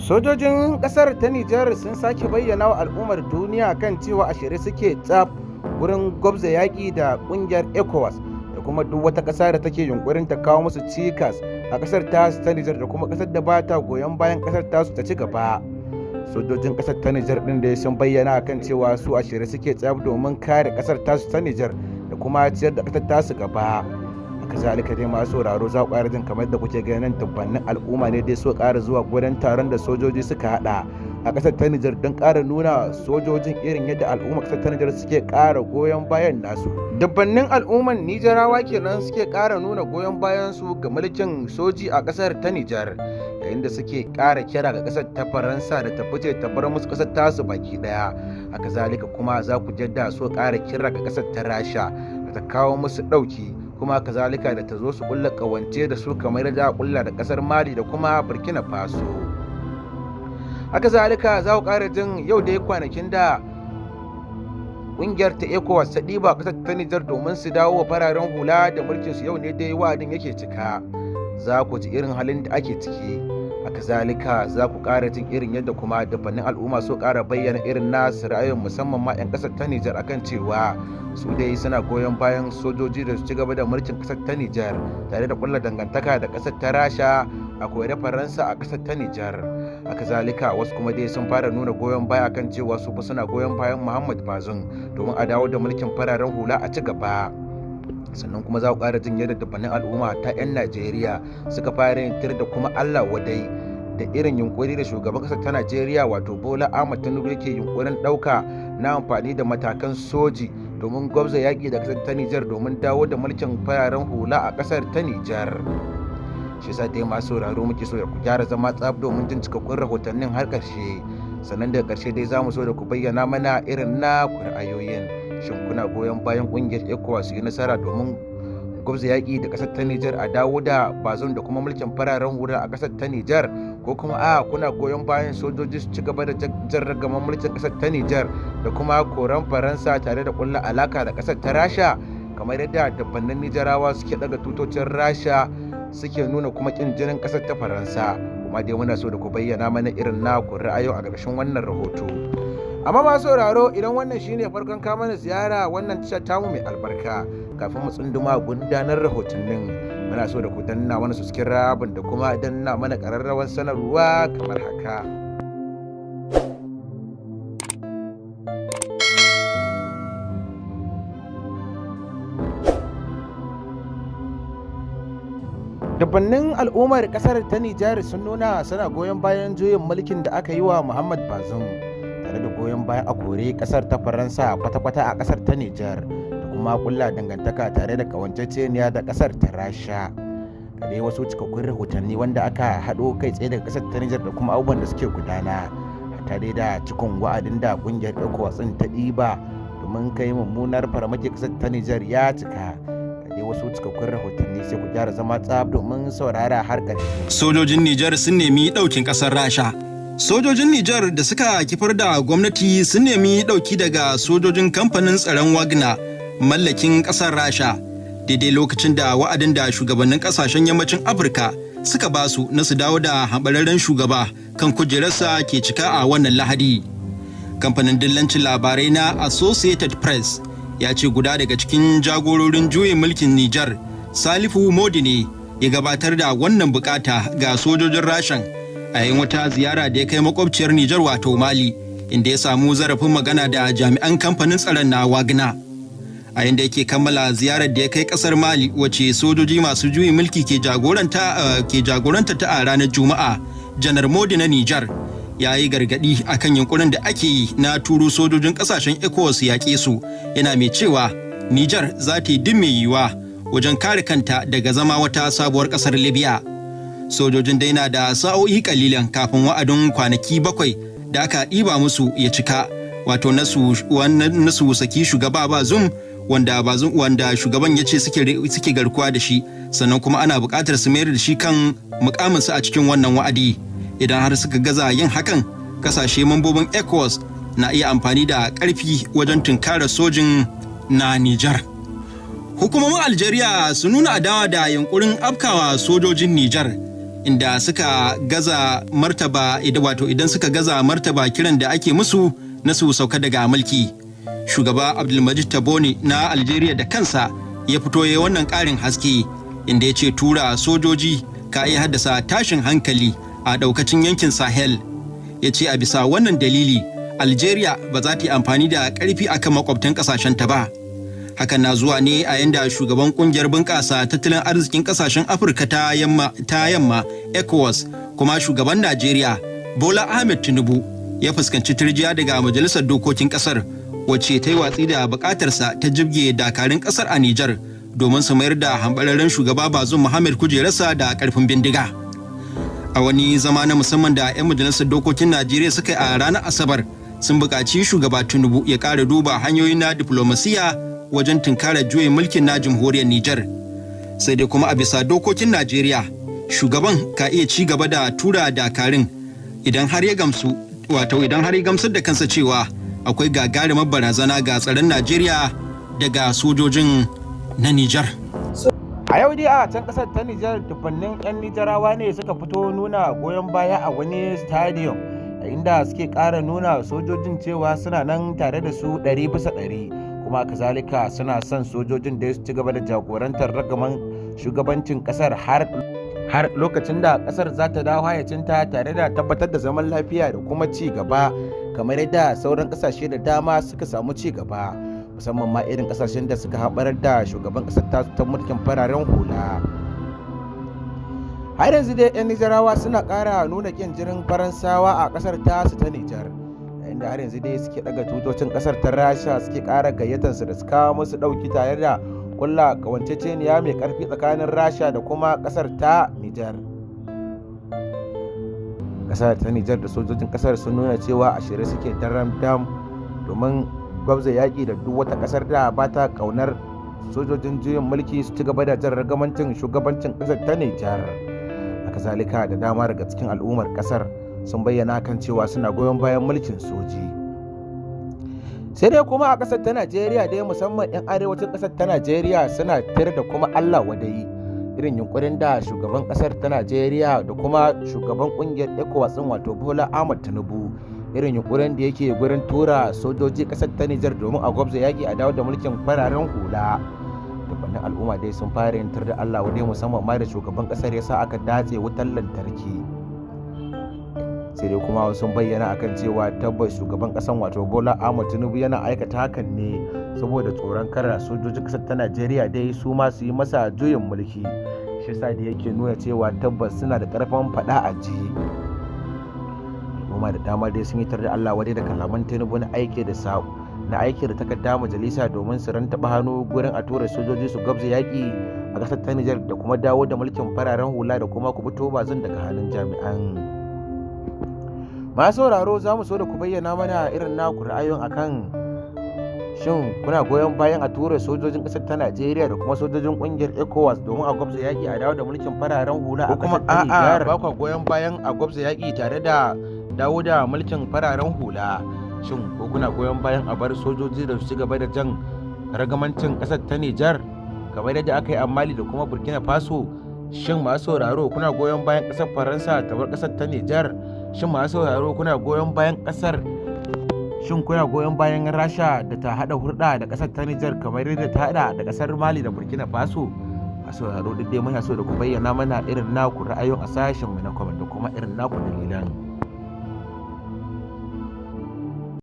Sojojin kasar ta Nijar sun sake bayyana wa al'ummar duniya kan cewa a shirye suke tsaf wurin gwabza yaƙi da ƙungiyar ECOWAS da kuma duk wata ƙasa da take yunkurin ta kawo musu cikas a ƙasar tasu ta Nijar da kuma ƙasar da ba ta goyon bayan ƙasar tasu ta ci gaba. Sojojin ƙasar ta Nijar ɗin da sun bayyana kan cewa su a shirye suke tsaf domin kare ƙasar tasu ta Nijar da kuma ciyar da ƙasar tasu gaba. Kazalika dai masu sauraro, za ku jin kamar da kuke ganin dubbannin al'umma ne dai so ƙara zuwa gurin taron da sojoji suka hada a ƙasar ta Nijar don ƙara nuna sojojin irin yadda al'umma ƙasar ta Nijar suke ƙara goyon bayan nasu. Dubbannin al'umman Nijarawa kenan suke ƙara nuna goyon bayan su ga mulkin soji a ƙasar ta Nijar, yayin da suke ƙara kira ga ƙasar ta Faransa da ta fice ta bar musu ƙasar tasu baki ɗaya. Haka zalika kuma za ku jadda so ƙara kira ga ƙasar ta Rasha da ta kawo musu ɗauki, kuma kazalika da ta zo su kulla kawance da su kamar da kulla da kasar Mali da kuma Burkina Faso. Haka zalika za ku ƙara jin yau da kwanakin da ƙungiyar ta ECOWAS ta ɗiba ƙasar ta Nijar domin su dawo wa fararen hula da mulkin su, yau ne dai wa'adin yake cika. Za ku ji irin halin da ake ciki. Haka zalika za ku ƙara jin irin yadda kuma dubbannin al'umma su ƙara bayyana irin nasu ra'ayin, musamman ma 'yan ƙasar ta Nijar, akan cewa su dai suna goyon bayan sojoji da su ci gaba da mulkin ƙasar ta Nijar tare da kulla dangantaka da ƙasar ta Rasha a kore Faransa a ƙasar ta Nijar. Haka zalika wasu kuma dai sun fara nuna goyon baya kan cewa su fa suna goyon bayan Muhammad Bazoum domin a dawo da mulkin fararen hula a ci gaba. Sannan kuma za ku ƙara jin yadda dubbannin al'umma ta 'yan Najeriya suka fara yin tir da kuma Allah wadai da irin yunkuri da shugaban ƙasar ta Najeriya, wato Bola Ahmad Tinubu, yake yunkurin ɗauka na amfani da matakan soji domin gwabza yaƙi da ƙasar ta Nijar domin dawo da mulkin fararen hula a ƙasar ta Nijar. Shi sa dai masu sauraro muke so da ku gyara zama tsaf domin jin cikakkun rahotannin har ƙarshe. Sannan daga ƙarshe dai za mu so da ku bayyana mana irin na ra'ayoyin. Shin kuna goyon bayan ƙungiyar ECOWAS yi nasara domin gwabza yaƙi da ƙasar ta Nijar a dawo da Bazum da kuma mulkin fararen hula a ƙasar ta Nijar, ko kuma a kuna goyon bayan sojoji su ci gaba da jan ragaman mulkin ƙasar ta Nijar da kuma koran Faransa tare da ƙulla alaka da ƙasar ta Rasha, kamar yadda dabbannin Nijarawa suke daga tutocin Rasha suke nuna kuma ƙin jinin ƙasar ta Faransa? Kuma dai muna so da ku bayyana mana irin naku ra'ayoyin a ƙarshen wannan rahoto. Amma masu sauraro, idan wannan shine farkon ka mana ziyara wannan tashar tamu mai albarka, kafin mu tsunduma gundanar rahotannin, muna so da ku danna mana subscribe da kuma danna mana ƙararrawar sanarwa kamar haka. Dubbannin al'ummar kasar ta Nijar sun nuna suna goyon bayan juyin mulkin da aka yi wa Muhammad Bazoum, tare da goyon bayan a kore kasar ta Faransa kwata-kwata a kasar ta Nijar da kuma kulla dangantaka tare da kawanceceniya da kasar ta Rasha. Da dai wasu cikakkun rahotanni wanda aka haɗo kai tsaye daga kasar ta Nijar da kuma abubuwan da suke gudana tare da cikon wa'adin da kungiyar ECOWAS ta ɗiba domin kai mummunar farmaki kasar ta Nijar ya cika. Dai wasu cikakkun rahotanni, sai ku gyara zama tsab domin saurara har ƙarshe. Sojojin Nijar sun nemi ɗaukin ƙasar Rasha. Sojojin Nijar da suka kifar da gwamnati sun nemi ɗauki daga sojojin kamfanin tsaron Wagner mallakin ƙasar Rasha, daidai lokacin da wa'adin da shugabannin ƙasashen yammacin Afirka suka basu na su dawo da hambararren shugaba kan kujerarsa ke cika a wannan Lahadi. Kamfanin dillancin labarai na Associated Press ya ce guda daga cikin jagororin juyin mulkin Nijar, Salifu Modi, ne ya gabatar da wannan bukata ga sojojin Rashan a yayin wata ziyara da ya kai makwabciyar Nijar, wato Mali, inda ya samu zarafin magana da jami'an kamfanin tsaron na Wagner. A yanda yake kammala ziyarar da ya kai kasar Mali, wace sojoji masu juyin mulki ke jagoranta ta a ranar Juma'a, Janar Modi na Nijar ya yi gargadi akan yunkurin da ake yi na turo sojojin kasashen ECOWAS yaƙe su, yana mai cewa Nijar za ta yi duk mai yiwuwa wajen kare kanta daga zama wata sabuwar ƙasar Libya. Sojojin dai na da sa'o'i kalilan kafin wa'adin kwanaki 7 da aka ɗiba musu ya cika, wato na su saki shugaba Bazum wanda shugaban ya ce suke garkuwa da shi, sannan kuma ana buƙatar su mayar da shi kan mukaminsa a cikin wannan wa'adi. Idan har suka gaza yin hakan, kasashe mambobin ECOWAS na iya amfani da ƙarfi wajen tunkarar sojin na Nijar. Hukumomin Algeria su nuna adawa da yunkurin afkawa sojojin Nijar. inda suka gaza martaba wato idan suka gaza martaba kiran da ake musu na su sauka daga mulki. Shugaba Abdulmajid Tabboune na Algeria da kansa ya fito ya wannan ƙarin haske, inda ya ce tura sojoji ka iya haddasa tashin hankali a ɗaukacin yankin Sahel. Ya ce a bisa wannan dalili Algeria ba za ta yi amfani da ƙarfi akan makwabtan ƙasashenta ba. Hakan na zuwa ne a yanda shugaban kungiyar bunƙasa tattalin arzikin ƙasashen Afirka ta yamma ECOWAS kuma shugaban Najeriya Bola Ahmed Tinubu ya fuskanci turjiya daga majalisar dokokin ƙasar, wacce ta yi watsi da buƙatarsa ta jibge dakarun ƙasar a Nijar domin su mayar da hambararren shugaba Bazoum Muhammad kujerarsa da ƙarfin bindiga. A wani zama na musamman da 'yan majalisar dokokin Najeriya suka yi a ranar Asabar, sun buƙaci shugaba Tinubu ya ƙara duba hanyoyi na diflomasiya wajen tunkarar juyin mulkin na jamhuriyar Nijar. Sai dai kuma a bisa dokokin Najeriya, shugaban ka iya ci gaba da tura dakarun idan har ya gamsu, wato idan har ya gamsar da kansa cewa akwai gagarumar barazana ga tsaron Najeriya daga sojojin na Nijar. A yau dai a can kasar ta Nijar, dubbannin 'yan Nijarawa ne suka fito nuna goyon baya a wani stadium, inda suke ƙara nuna sojojin cewa suna nan tare da su 100%, kuma kazalika suna son sojojin da su ci gaba da jagorantar ragaman shugabancin kasar har lokacin da kasar za ta dawo hayacinta tare da tabbatar da zaman lafiya da kuma ci gaba kamar yadda sauran kasashe da dama suka samu ci gaba, musamman ma irin kasashen da suka haɓarar da shugaban kasar ta mulkin fararen hula. Har yanzu dai 'yan Nijarawa suna ƙara nuna ƙin jinin Faransawa a ƙasar tasu ta Nijar, yayin da har yanzu dai suke ɗaga tutocin ƙasar ta Rasha, suke ƙara gayyatarsu da su kawo musu ɗauki tare da kulla kawanceceniya mai ƙarfi tsakanin Rasha da kuma ƙasar ta Nijar. Ƙasar ta Nijar da sojojin ƙasar sun nuna cewa a shirye suke daram dam domin gwabza yaƙi da duk wata ƙasar da ba ta ƙaunar sojojin juyin mulki su ci gaba da jan ragamancin shugabancin ƙasar ta Nijar. Haka zalika da dama daga cikin al'ummar ƙasar sun bayyana kan cewa suna goyon bayan mulkin soji. Sai dai kuma a ƙasar ta Najeriya dai, musamman 'yan arewacin ƙasar ta Najeriya suna tir da kuma Allah wadai irin yunkurin da shugaban ƙasar ta Najeriya da kuma shugaban ƙungiyar ECOWAS ɗin wato Bola Ahmed Tinubu, irin yunkurin da yake gurin tura sojoji ƙasar ta Nijar domin a gwabza yaƙi a dawo da mulkin fararen hula. Dubbannin al'umma dai sun fara yin tir da Allah wadai, musamman ma da shugaban ƙasar ya sa aka datse wutar lantarki. Sai dai kuma sun bayyana akan cewa tabbas shugaban kasan wato Bola Ahmed Tinubu yana aikata hakan ne saboda tsoron kara sojojin kasar ta Najeriya dai su ma su yi masa juyin mulki. Shi yasa da yake nuna cewa tabbas suna da karfin fada a ji. Al'umma da dama dai sun yi tar da Allah wadai da kalaman Tinubu na aiki da na aiki da takarda majalisa domin su rantaba hannu gurin a tura sojoji su gabza yaƙi a ƙasar ta Nijar da kuma dawo da mulkin fararen hula da kuma kubuto bazin daga hannun jami'an. Masu sauraro, za mu so da ku bayyana mana irin naku ra'ayoyin akan shin kuna goyon bayan a tura sojojin ƙasar ta Najeriya da kuma sojojin ƙungiyar ECOWAS domin a gwabza yaƙi a dawo da mulkin fararen hula a ƙasar ta Nijar, ba kwa goyon bayan a gwabza yaƙi tare da dawo da mulkin fararen hula? Shin ko kuna goyon bayan a bar sojoji da su ci gaba da jan ragamancin ƙasar ta Nijar kamar yadda aka yi a Mali da kuma Burkina Faso? Shin masu sauraro kuna goyon bayan ƙasar Faransa ta bar ƙasar ta Nijar? Shin masu sauraro kuna goyon bayan ƙasar shin kuna goyon bayan Rasha da ta hada hurɗa da ƙasar ta Nijar kamar yadda ta hada da ƙasar Mali da Burkina Faso? Masu sauraro, duk dai muna so da ku bayyana mana irin naku ra'ayoyin a sashen mu na comment da kuma irin naku dalilan.